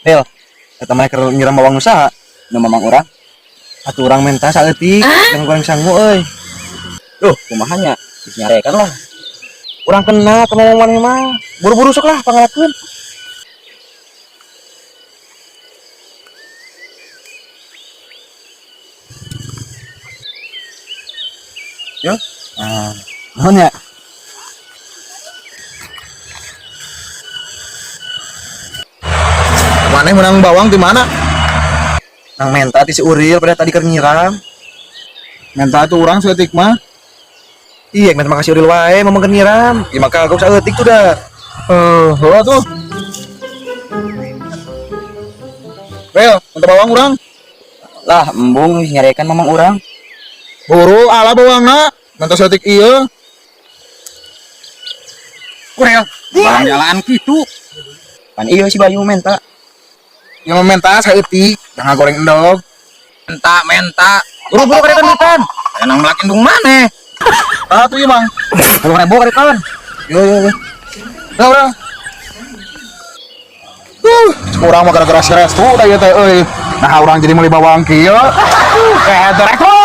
Hel, eta maneh keur nyiram bawang nu saha? Nu mamang urang. Atuh urang menta saeutik, yang goreng sangu euy. Duh, kumaha nya? Geus nyarekan lah. Urang kena ka mamang maneh mah. Buru-buru sok lah pangalakeun. Yo. Ah, nuhun ya. Maneh menang bawang di mana? Nang menta ti si Uril pada tadi keur nyiram. Menta tuh urang saeutik mah. Iya, minta makasih Uril wae mamang keur nyiram. Ieu mah kagok saeutik tuh dah. Eh, heula tuh. Rel, menta bawang urang. Lah, embung geus nyarekan mamang urang. Buru ala bawangna, menta saeutik ieu. Kurel, barang jalan kitu. Pan iya si Bayu menta. Yang menta saeutik, jangan goreng endog. Menta, menta. Buru-buru karekan duitan. Enang melak indung maneh. Ah tuh ieu, Mang. 10.000 karekan. Yo yo yo. Udah, udah. Urang mah gara-gara si Restu tah ieu teh euy. Nah, urang jadi meuli bawang kieu. Kayak teh Restu.